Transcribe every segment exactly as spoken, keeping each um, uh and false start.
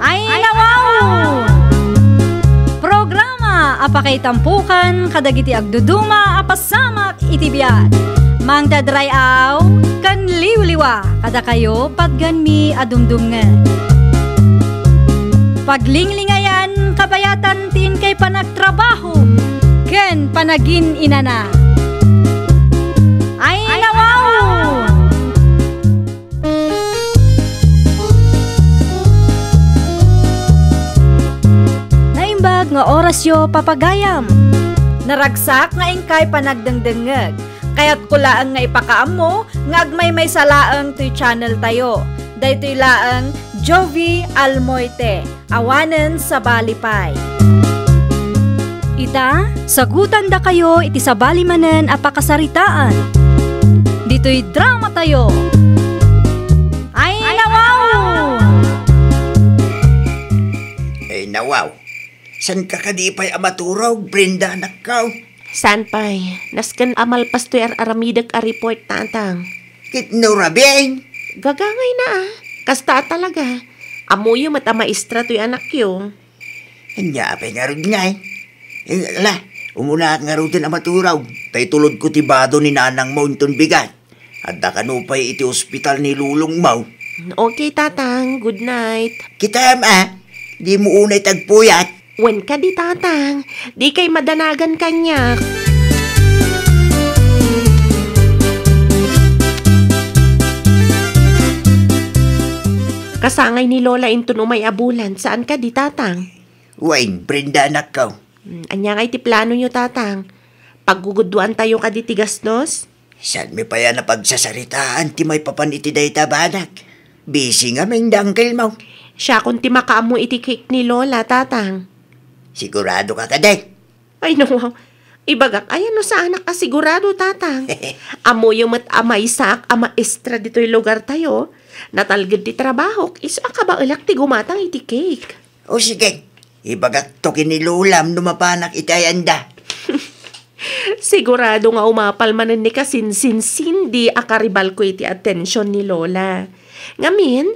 Ayna wow! Programa a pakaitampukan kadagiti agduduma a pasamak iti biag. Mangdadray-aw ken liwliwa kadakayo patgenmi a dumdumngeg. Paglinglingayan kabayatan ti inkay panagtrabaho ken panagin-inana. Ayna wow! Naimbag nga orasyo, papagayam. Naragsak nga inkay panagdengdengngeg. Kayatko laeng nga ipakaammo nga agmaymaysa laeng toy channel tayo. Daytoy laeng Jovi Almoite. Awanen sabali pay. Ita, sagutandakayo iti sabali manen a pakasaritaan. Ditoy drama tayo. Ayna wow! Ayna wow. Saan ka kadi pay a maturog, Brenda, anakko? Saan pay? Nasken a malpas toy ar-aramidek a report, Tatang. Ket no rabiin? Gagangayna, a. Kasta a talaga. Ammoyo met a maestra toy anakyo. Ania pay ngarud ngay? Eh, ala, umunaak ngaruden a maturog. Tay tulodko ti bado ni nanangmo inton bigat. Adda kano pay iti ospital ni lolongmo. Okay, Tatang. Good night. Kitaem, a. Dimo unay tagpuyat. Wen kadi, Tatang. Dikay madanagan kaniak. Kasangay ni Lola inton umay a bulan. Saan kadi, Tatang? Wen, Brenda, anakko. Hmm, ania ngay ti planoyo, Tatang? Paggugudduantayo kadi ti gastos? Saanmi pay a napagsasaritaan ti maipapan iti dayta a banag? Busy ngamin da angkelmo. Siakon ti makaammo iti cake ni Lola, Tatang. Sigurado ka kadi? Ay, no. Ibagak, ayan no saanak a sigurado, Tatang. Ammoyo met a maysaak a maestra ditoy lugartayo. Natalged ti trabahok, isu a kabaelak ti gumatang iti cake. O sige, ibagakto ken ni Lolam no mapanak iti ayanda. Sigurado nga umapal manen ni kasinsin Cindy a karibalko iti atension ni Lola. Ngamin,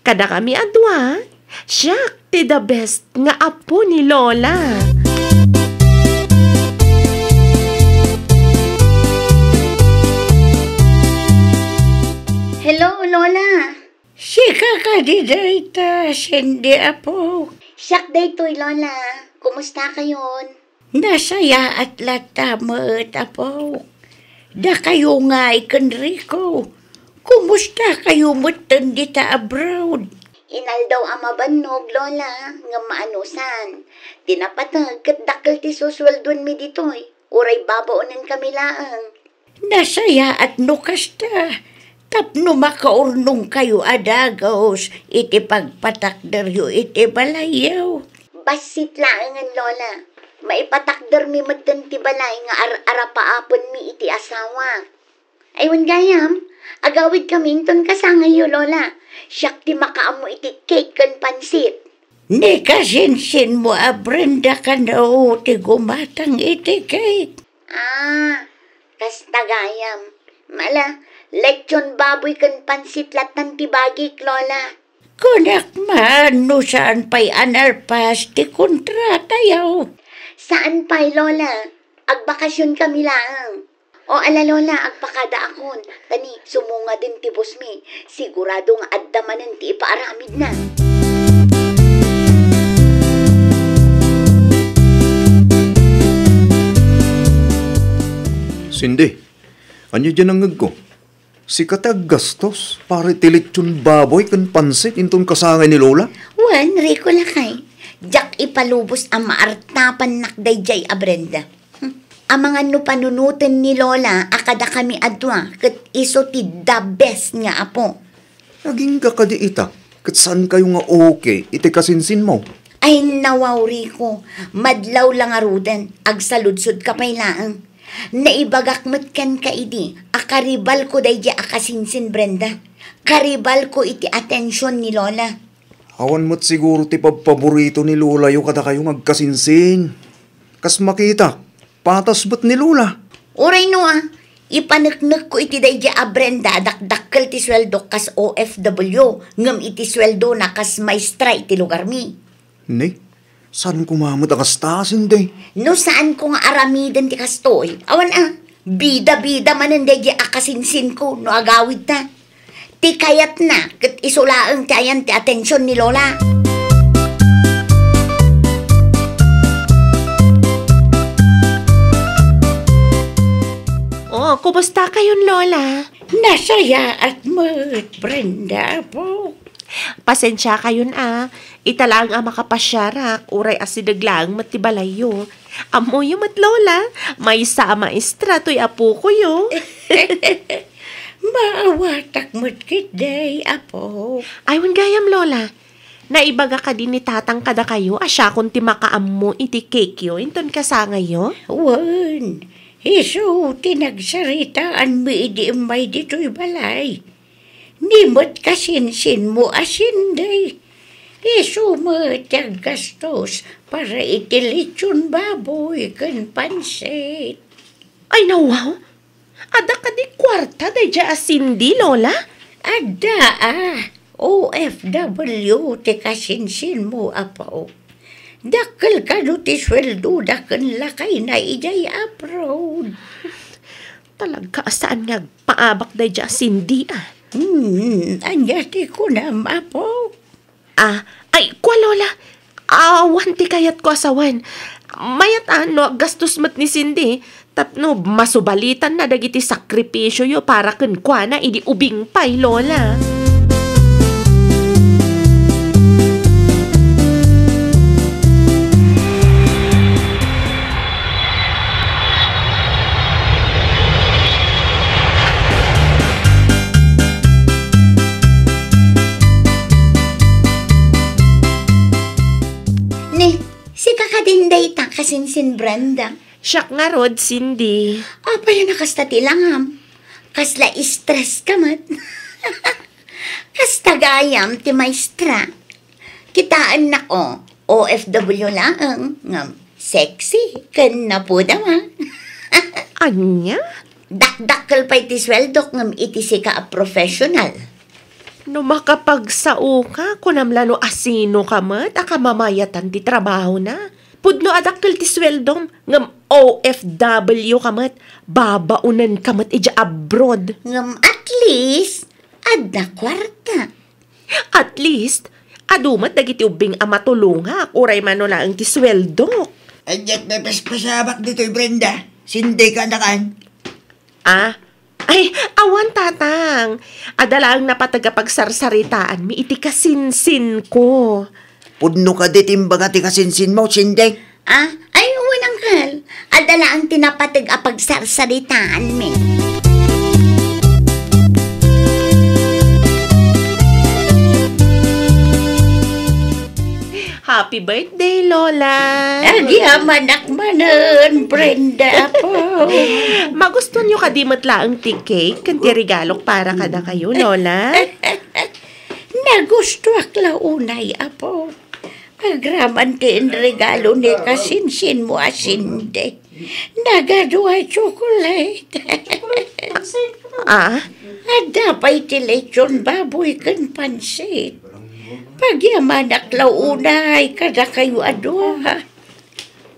kadakami a dua, siak ti the best nga apo ni Lola. Hello, Lola. Sika kadi dayta, Cindy, apo? Siak daytoy, Lola. Kumusta kayon? Nasayaat latta met, apo. Dakayo ngay ken Rico, kumusta kayo metten dita abroad? Inaldaw a mabannog, Lola, ngem maanusan. Ti napateg ket dakkel ti susueldoenmi ditoy. Uray babaonen kami laeng. Nasayaat no kasta, tapno makaurnong kayo a dagus iti pagpatakderyo iti balayyo. Bassit laengen, Lola. Maipatakdermi metten ti balay nga ar-arapaapenmi iti asawa. Ay, wen gayam, agawidkami inton kasangayyo, Lola. Siak ti makaammo iti cake ken pansit. Ni kasinsinmo a Brenda kano ti gumatang iti cake? Ah, kasta gayam. Ala, lechon baboy ken pansit lattan ti bagik, Lola. Kunak man no saan pay a nalpas ti kontratayo. Saan pay, Lola. Agbakasion kami laeng. O ala, Lola, agpakadaakon. Tani, sumungaden ti bosmi. Sigurado nga adda manen ti ipaaramidna. Cindy, ania diay nangngegko? Sika ti aggastos para iti lechon baboy ken pansit inton kasangay ni Lola? Wen, Rico lakay. Diak ipalubos a maartapannak daydiay a Brenda. Hmm. Amangan no panunoten ni Lola a kadakami a dua ket isu ti the best nga apo. Agingga kadi ita, ket saankayo nga okay iti kasinsinmo? Ay, nawaw, Rico, madlaw la ngaruden, agsaludsodka pay laeng. Naibagak met kenka idi a karibalko daydi a kasinsin Brenda. Karibalko iti atension ni Lola. Awan met siguro ti pabpaborito ni Lolayo kadakayo nga agkasinsin. Kas makita, patas met ni Lola. Uray no, a, Ipaneknekko iti daydi a Brenda a dakdakkel ti sueldok kas O F W, ngem iti sueldona kas maestra iti lugarmi. Ne, saan koma met a kasta, Cindy? No saanko nga aramiden ti kastoy, awan a, bida-bida manen daydi a kasinsinko no agawidta. Ti kayatna ket isu laeng ti ayan ti atension ni Lola. Oh, kumusta kayon, Lola? Nasayaat met, Brenda, apo. Pasensia kayon a, ita laeng a makapasiarak, uray asideg laeng met ti balayyo. Ammoyo met, Lola, maysa a maestra toy apokoyo. Maawatak met ketdi, apo. Ay, wen gayam, Lola. Naibaga kadi ni Tatang kadakayo a siakon ti makaammo iti cakeyo inton kasangayyo? Wen, isu ti nagsaritaanmi idi immay ditoy balay. Ni met kasinsinmo a Cindy. Isu met ti aggastos para iti lechon baboy ken pansit. Ay, nawaw! Adda kadi kuarta daydiay a Cindy, Lola? Adda a, O F W ti kasinsinmo, apo. Dakkel kano ti sueldoda ken lakayna idiay abroad. Talaga a saan nga agpaabak daydiay a Cindy, a. Hmm, ania ti kunam, apo? Ah, ay, kua, Lola. Awan ti kayatko a sawen. Mayat a no aggastos met ni Cindy, tapno masubalitanna dagiti sakripisioyo para kenkuana idi ubing pay, Lola. Ni, sika kadin dayta kasinsin Brenda? Siak ngarud, Cindy. Apay a nakasta ti langam? Kasla stress ka met? Kasta gayam ti maestra. Kitaennako, O F W laeng, ngem sexy ken napudaw a. Ania? Dakdakkel pay ti sueldok ngem iti sika a professional. No makapagsaoka, kunam la no asinoka met a kamamayatan ti trabahona. Pudno a dakkel ti sueldom, ngem O F W ka met, babaonenka met idiay abroad. Ngem at least, adda kuarta. At least, adu met dagiti ubbing a matulongak, uray mano laeng ti sueldok. Ania't mapaspasamak ditoy, Brenda? Cindy, kanakan? Ah? Ay, awan, Tatang. Adda laeng napateg a pagsarsaritaanmi iti kasinsinko. Pudno kadi ti imbaga ti kasinsinmo, Cindy? Ah? Ay, wen, Uncle. Adda laeng ti napateg a pagsarsaritaanmi. Happy birthday, Lola! Agyamanak manen, Brenda, apo. Magustuanyo kadi met laeng ti cake ken ti regalok para kadakayo, Lola? Nagustuak la unay, apo. Agraman ti inregalo ni kasinsinmo a Cindy. Nagadua a chocolate. Ah? Adda pay ti lechon baboy ken pansit. Pagyamanak la unay kadakayo a dua.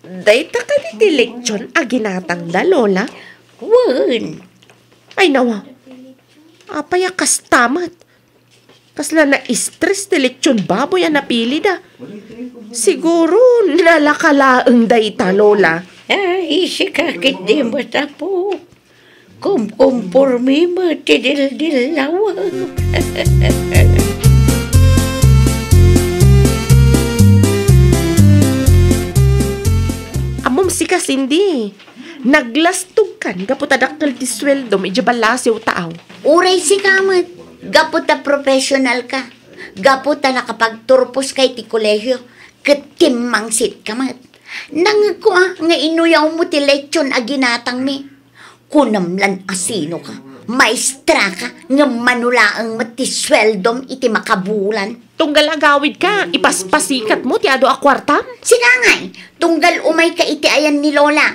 Dayta kadi ti lechon a ginatangda, Lola? Wen. Ay, nawa. Apay a kasta met? Kasla na-stress ti lechon baboy a napilida. Siguro, nalaka laeng dayta, Lola. Ay, sika ketdi met, apo. Kumkumpormi met ti dildillawem. Ammom sika, Cindy. Naglastogkan gapu ta dakkel ti sueldom idiay ballasiw taaw. Uray sika met, gapu ta professional ka, gapu ta nakapagturposka iti kolehio, ket timmangsitka met. Nangngegko a nga inuyawmo ti lechon a ginatangmi. Kunam lan asinoka, maestraka, ngem mano laeng met ti sueldom iti makabulan. Tunggal agawidka, ipaspasikatmo ti adu a kuartam? Sika ngay, tunggal umayka iti ayan ni Lola,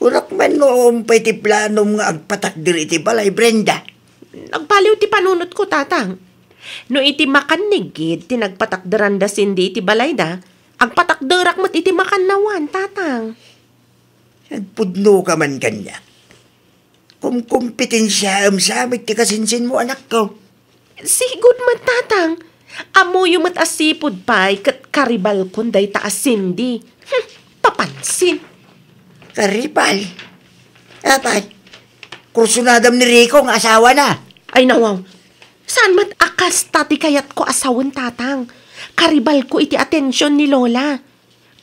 Kunak man no umpay ti planom nga agpatakder iti balay, Brenda. Nagbaliw ti panunotko, Tatang. No iti makan ni Gid ti nagpatakderan da Cindy iti balayda, agpatakderak met iti makannawan, Tatang. Agpudno ka man kaniak. Kumkompetensiaem sa met ti kasinsinmo, anakko. Sigud met, Tatang. Ammoyo met a sipud pay ket karibalkon dayta a Cindy. Hmm, papansin. Karibal? Apay, kursunadam ni Rico nga asawana. Ay, nawaw. Saan met a kasta ti kayatko a sawen, Tatang? Karibalko iti atension ni Lola.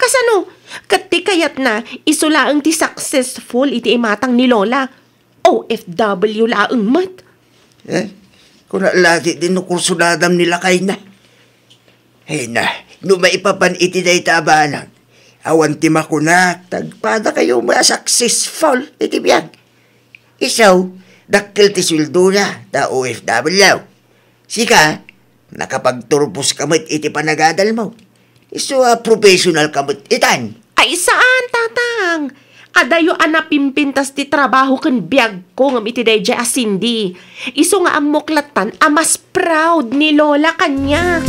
Kasano? Ket ti kayatna, isu laeng ti successful iti imatang ni Lola. O F W laeng met. Eh, kuna lagi din no kursunadam ni lakayna. Ay na, no maipapan iti dayta a banag, awan ti makunak, ta agpadakayo met a successful iti biag. Isu, dakkel ti sueldona, ta O F W. Sika, nakapagturpos ka met iti panagadalmo. Isu a professional ka met itan. Ay, saan, Tatang. Adayo a napimpintas ti trabaho ken biagko ngem iti daydiay a Cindy. Isu nga ammok lattan a mas proud ni Lola kaniak.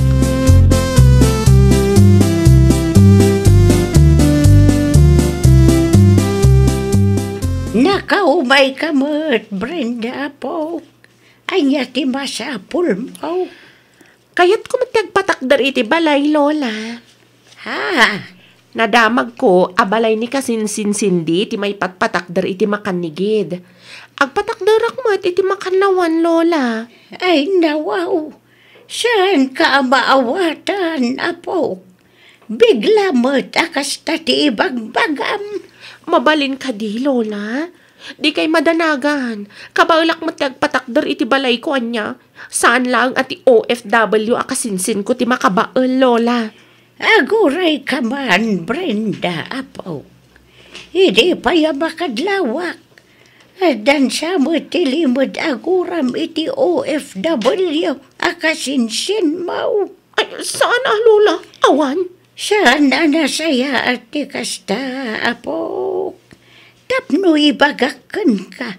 Nakaumay ka met, Brenda, apo. Ania ti masapulmo? Kayatko met ti agpatakder iti balay, Lola. Ha? Nadamagko a balay ni kasinsin Cindy ti maipatpatakder iti makan ni Gid. Agpatakderak met iti makannawan, Lola. Ay, nawaw. Saanka a maawatan, apo. Bigla met a kasta ti ibagbagam. Mabalin kadi, Lola? Dikay madanagan. Kabaelak met ti agpatakder iti balayko, ania? Saan laeng a ti O F W a kasinsinko ti makabael, Lola. Aguray ka man, Brenda, apo. Idi pay a makadlawak, addan sa met ti limed a guram iti O F W a kasinsinmo. Ay, saan a, Lola? Awan. Saan a nasayaat ti kasta, apo. Tapno ibagak kenka,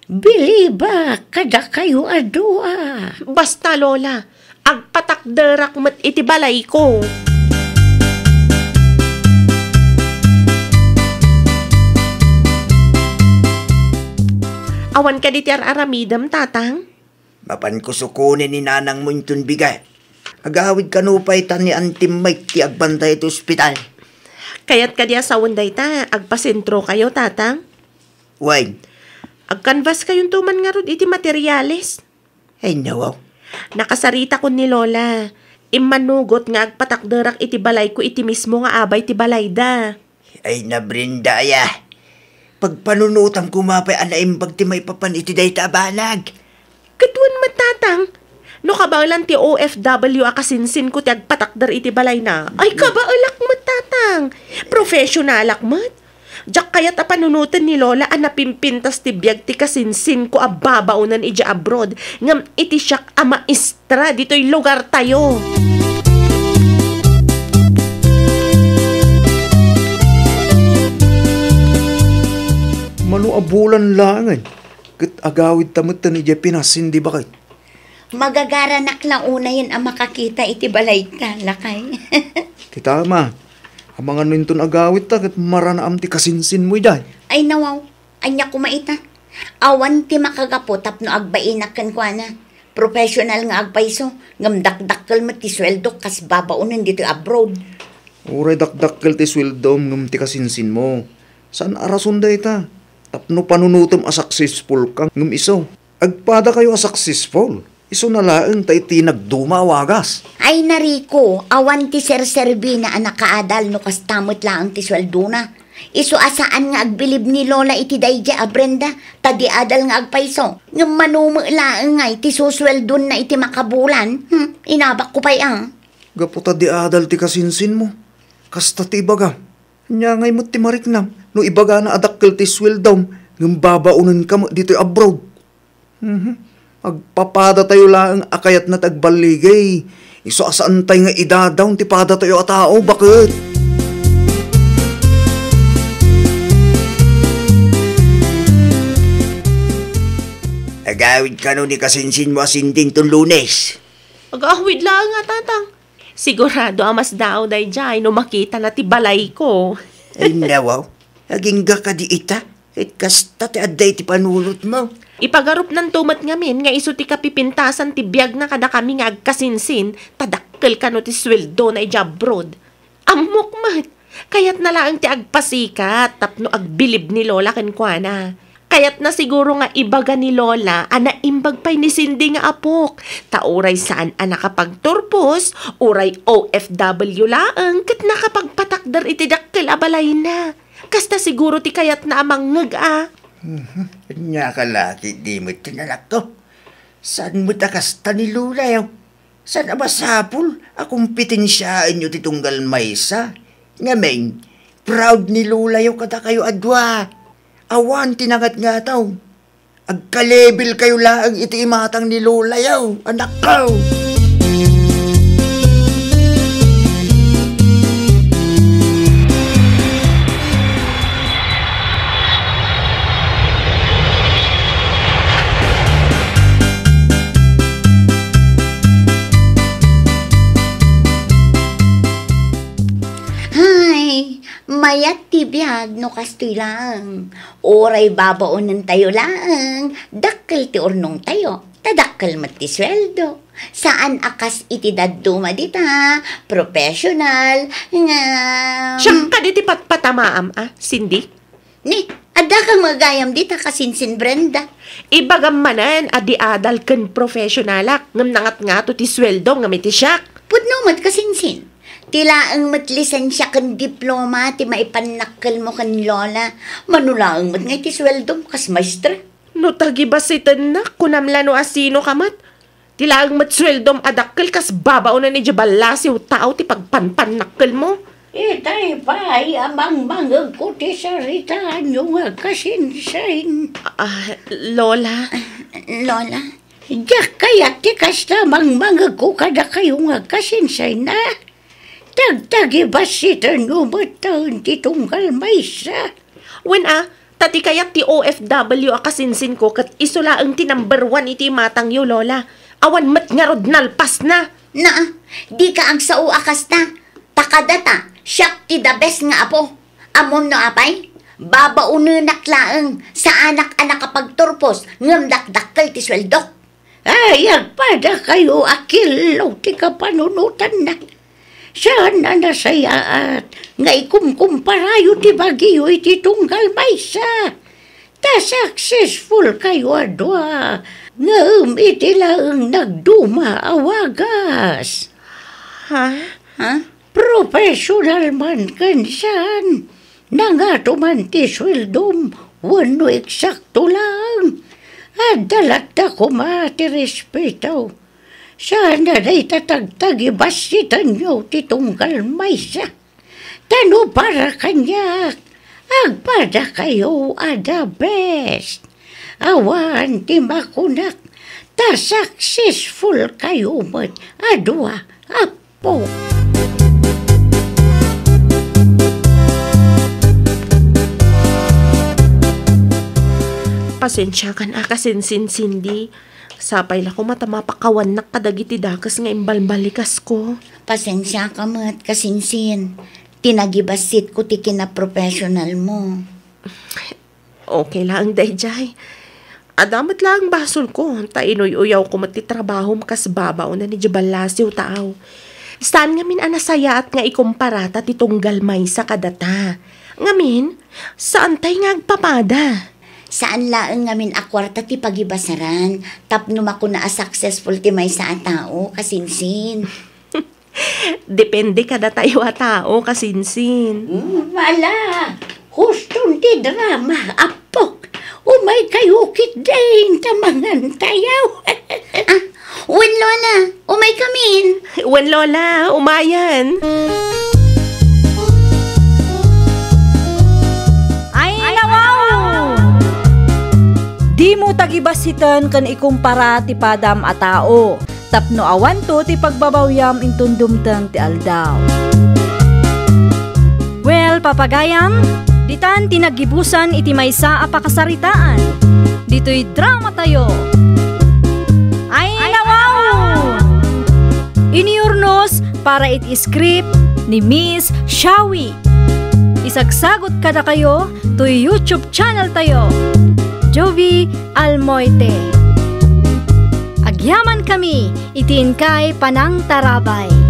bilibak kadakayo a dua. Basta, Lola, agpatakderak met iti balayko. Awan kadi ti ar-aramidem, Tatang? Mapanko sukonen ni nanangmo inton bigat. Agawid kano pay ta ni Antim Mike ti agbantay iti ospital. Kayat kadi a sawen dayta, agpasentrokayo, Tatang? Wen. Agkanvaskayonto man ngarud iti materiales. Ay, nawaw. Nakasaritakon ni Lola. Immanugot nga agpatakderak iti balayko iti mismo nga abay ti balayda. Ay, na, Brenda, aya. Pagpanunotam koma pay a naimbag ti maipapan iti dayta a banag. Ket wen met, Tatang. No kabaelan ti O F W a kasinsinko ti agpatakder iti balayna, ay, kabaelak met, Tatang. Professionalak met. Diak kayat a panunoten ni Lola a napimpintas ti biag ti kasinsinko a babaonen idiay abroad, ngem iti siak a maestra ditoy lugartayo. Mano a bulan laengen, ket agawidta metten idiay Pinas, Cindy, baket. Magagaranak la unayen a makakita iti balayta, lakay. Kita, ma, amangan no inton agawidta ket maranaam ti kasinsinmo idiay. Ay, nawaw. Ania koma ita? Awan ti makagapu tapno agbainak kenkuana. Professional nga agpayso, ngem dakdakkel met ti sueldok kas babaonen ditoy abroad. Uray dakdakkel ti sueldom ngem ti kasinsinmo. Saan a rason dayta? Tapno panunotem a successful ka ngem isu. Agpadakayo a successful. Isuna laeng ta iti nagduma a wagas. Ay, na, Rico, awan ti serserbina a nakaadal no kasta met laeng ti sueldona. Isu a saan nga agbilib ni Lola iti daydiay a Brenda, ta di adal nga agpayso. Ngem mano met laeng nga iti susueldonna iti makabulan. Hmm, inabakko pay a. Gapu ta di adal ti kasinsinmo. Kasta ti ibagam. Ania ngay met ti mariknam no ibagana a dakkel ti sueldom ngem babaonenka met ditoy abroad? Mhm. Agpapadatayo laeng a kayatna ti agballigay. Isu a saantay nga idadaw ti padatayo a tao, baket. Agawid kano ni kasinsinmo a Cindy inton Lunes? Agawid laeng a, Tatang. Sigurado a masdaaw daydiay no makitana ti balayko. Ay, nawaw. Agingga kadi ita? Ket kasta ti adda iti panunotmo. Ipagarupnanto met ngamin nga isu ti kapipintasan ti biagna kadakami nga agkasinsin, ta dakkel kano ti sueldona idiay abroad. Ammok met, kayatna laeng ti agpasikat tapno agbilib ni Lola kenkuana. Kayatna siguro nga ibaga ni Lola a naimbag pay ni Cindy nga apok, ta uray saan a nakapagturpos, uray O F W laeng ket nakapagpatakder iti dakkel a balayna. Kasta siguro ti kayatna a mangngeg a. Mhm. Ania ka la ket di met ti nanakto? Saan met a kasta ni Lola, yo? Saan a masapul a kompetensiaenyo ti tunggal maysa? Ngamin, proud ni Lolayo kadakayo a dua. Awan ti nangatngataw. Agkalebilkayo laeng iti imatang ni Lolayo, anakko! Hay, mayat ti biag no kastoy laeng. Uray babaonentayo laeng, dakkel ti urnongtayo, ta dakkel met ti sueldo. Saan a kas iti dadduma dita, professional, nga Siak kadi ti patpatamaam, a, Cindy? Ni, adda kang magayam dita kasinsin, Brenda. Ibagam manen a di adal ken professionalak, ngem nangatngato ti sueldo ngem iti siak. Pudno met kasinsin. Ti laeng met lisensia ken diploma ti maipannakkelmo ken Lola. Mano laeng met nga iti sueldom kas maestra. No tagibasitennak, kunam la no asino ka met. Ti laeng met sueldom a dakkel kas babaonen idiay ballasiw tao ti pagpanpannakkelmo. Itay pay a mangmangegko ti saritaanyo nga kasinsin. Ah, Lola. Lola? Diak kayat ti kasta mangmangegko kadakayo nga kasinsin, a? Tagtagibasitenyo metten ti tunggal maysa. Wen a, ta ti kayat ti O F W a kasinsinko ket isu laeng ti number one iti imatangyo, Lola. Awan met ngarud nalpasna. Naa, dika agsao a kasta. Ta kadata, siak ti the best nga apo. Ammom no apay? Babaonenak laeng, saanak a nakapagturpos, ngem dakdakkel ti sueldok. Ay, agpadakayo a killo ti kapanunotanna. Saan a nasayaat nga ikumkumparayo ti bagiyo iti tunggal maysa. Ta successful kayo a dua, ngem iti laeng nagduma a wagas. Ha? Ha? Professional man ken saan, nangato man ti sueldom wenno eksakto laeng, adda latta koma ti respeto. Saan a dayta tagtagibasitenyo ti tunggal maysa. Ta no para kaniak, agpadakayo a the best. Awan ti makunak, ta successful kayo met a dua a po. Pasensiakan a kasinsin, Cindy. Sapay la koma ta mapakawannak kadagiti dakes nga imbalbalikasko. Pasensiaka met, kasinsin. Ti nagibasitko ti kinaprofessionalmo. Okay laeng daydiay. Adda met laeng basolko, ta inuy-uyawko met ti trabahom kas babaonen idiay ballasiw tao. Saan ngamin a nasayaat nga ikomparata ti tunggal maysa kadata. Ngamin, saantay nga agpapada. Saan laeng ngamin a kuarta ti pagibasaran tapno makuna a successful ti maysa a tao, kasinsin. Depende kadatayo a tao, kasinsin. Mm, ala, huston ti drama, apok. Umaykayo ketdin ta mangantayo. Ah, wen, Lola, umaykamin. Wen, Lola, umayen. Ay, nawaw! Dimo tagibasiten ken ikumpara ti padam a tao. Tapno awanto ti pagbabawiam inton dumteng ti aldaw. Well, papagayam, ditan ti naggibusan iti maysa a pakasaritaan. itoy dramatayo. Ay, nawaw! Inurnos para iti script ni Miss Shawi. Isagsagut kadakayo toy YouTube channel tayo, Jovie Almoite. Agyamankami iti inkay panangtarabay.